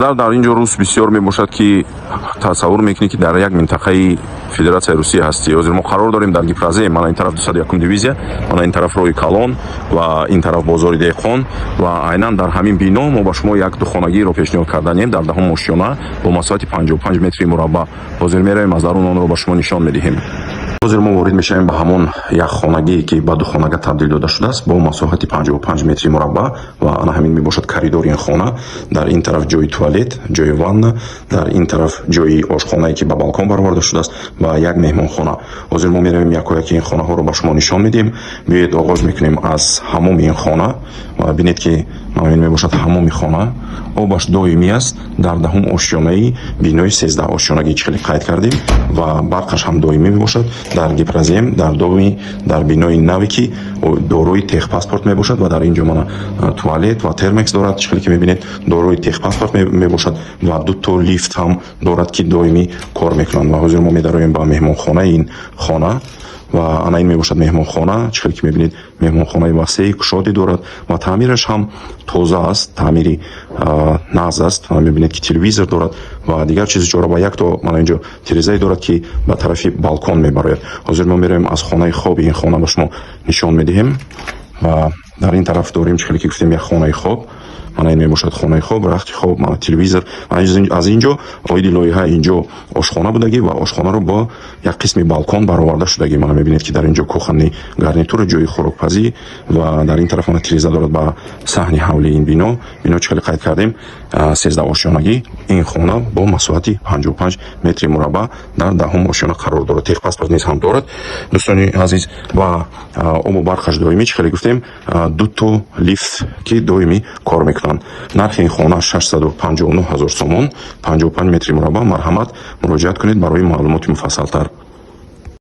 Дар ин ҷо рус бисёр мебошад, ки тасаввур мекунӣ, ки дар як минтақаи Федератсияи Русия ҳастӣ. Ҳозир мо қарор дорем дар Гипрозем. Мана ин тараф 201 дивизия, мана ин тараф роҳи калон ва ин тараф бозори деҳқон. Ва айнан дар ҳамин бино мо ба шумо як духонагиро пешниҳод карданем дар 10-ум ошёна бо масоҳати 55 метри мураббаъ. Ҳозир меравем, аз дарун онро ба шумо нишон медиҳем. Ҳозир мо ворид мешавем ба ҳамон якхонагие, ки ба духонага табдил дода шудааст, бо масоҳати 55 метри мураббаъ. Ва ана ҳамин мебошад коридори ин хона. Дар ин тараф ҷои туалет, ҷои ванна, дар ин тараф ҷои ошхонае, ки ба балкон бароварда шудааст, ва як меҳмонхона. Ҳозир мо меравем, якояки ин хонаҳоро ба шумо нишон медиҳем. Биёед, оғоз мекунем аз ҳаммоми ин хона. Ва бинед, ки мана ин мебошад ҳаммоми хона, обаш доимӣ аст, дар 10-ум ошёнаи бинои 13 ошёнагӣ, чӣ хеле қайд кардем, ва барқаш ҳам доимӣ мебошад. Дар Гипрозем, дар доми, дар бинои наве, ки дорои техпаспорт мебошад. Ва дар ин ҷо мана туалет ва термекс дорад, чӣ хеле ки мебинед, дорои техпаспорт мебошад ва дуто лифт ҳам дорад, ки доимӣ кор мекунанд. Ва ҳозир мо медароем ба меҳмонхонаи ин хона. Ва ана ин мебошад меҳмонхона. Чӣ хеле ки мебинед, меҳмонхонаи васеи кушодӣ дорад ва таъмираш ҳам тоза аст, таъмири нағз аст. Ва мебинед, ки телевизор дорад ва дигар чизи чора ва якто мана инҷо тирезае дорад, ки ба тарафи балкон мебарояд. Ҳозир мо меравем, аз хонаи хоби ин хона ба шумо нишон медиҳем. Ва дар ин тараф дорем, чӣ хеле ки гуфтем, як хонаи хоб. Мана ин мебошад хонаи хоб, рахти хоб, мана телевизор. Аз ин ҷо оиди лоиҳа инҷо ошхона будагӣ ва ошхонаро бо як қисми балкон бароварда шудагӣ. Мана мебинед, ки дар ин ҷо кухонный гарнитура, ҷои хӯрокпазӣ, ва дар ин тараф мана тиреза дорад ба саҳни ҳавлии ин бино. Бино, чӣ хеле қайд кардем, 13 ошёнагӣ. Ин хона бо масоҳати 55 метри мураббаъ дар 10-ум ошёна қарор дорад. Техпаспорт низ ҳам дорад, дӯстони азиз, ва обу барқаш доимӣ, чӣ хеле гуфтем, дуто лифт, ки доимӣ кор мекунанд. Нархи ин хона 659 000 сомон, 55 метри мураббаъ. Марҳамат, муроҷиат кунед барои маълумоти муфассалтар.